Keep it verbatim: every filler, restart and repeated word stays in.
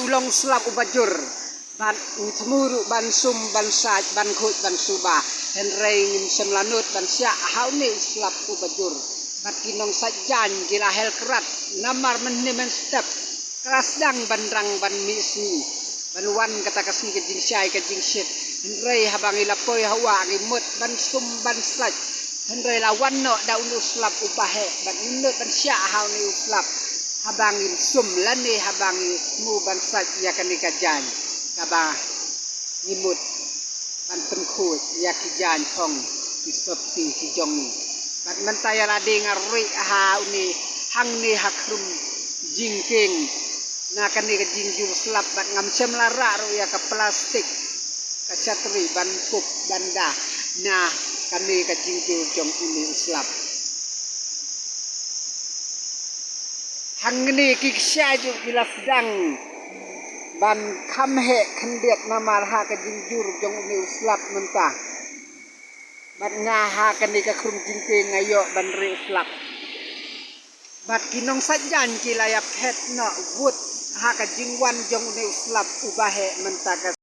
long slap uba jur. Bad ngi thmu ruh ban sum, ban sait, ban khuid, ban suba. Hynrei ngim shym la nud ban shah ha une u slap uba jur. Bad ki nongsait jaiñ ki la hel krat, namar mynhynnin mynstep ka la sdang ban rang ban mih sngi, ban wan kata ka sngi ka jingshai ka jingshit. Hynrei haba ngi la poi ha wah ngi mut ban sum ban sait. Hynrei la wan noh da une u slap uba heh, bad ngim nud ban shah ha une u slap haba ngim sum lane haba ngi thmu ban sait ïa kane ka jaiñ kaba ngi mut ban pynkhuid ïa ki jaiñ phong ki sopti ki jong ngi. Bad mynta ïa lade nga rieh ha une hangne ha khrum jingkieng na kane ka jingjur slap, bad ngam shym la rah ruh ïa ka plastik ka shatri ban kup ban da na kane ka jingjur jong une u slap. Hangne ki kshaid ruh ki la sdang ban kham heh khyndiat namar ha ka jingjur jong une u slap mynta. Bad nga ha kane ka khrum jingkieng nga ïoh ban rieh slap. Bad ki nongsait jaiñ ki la ïa phet noh wut ha ka jingwan jong une u slap uba heh mynta ka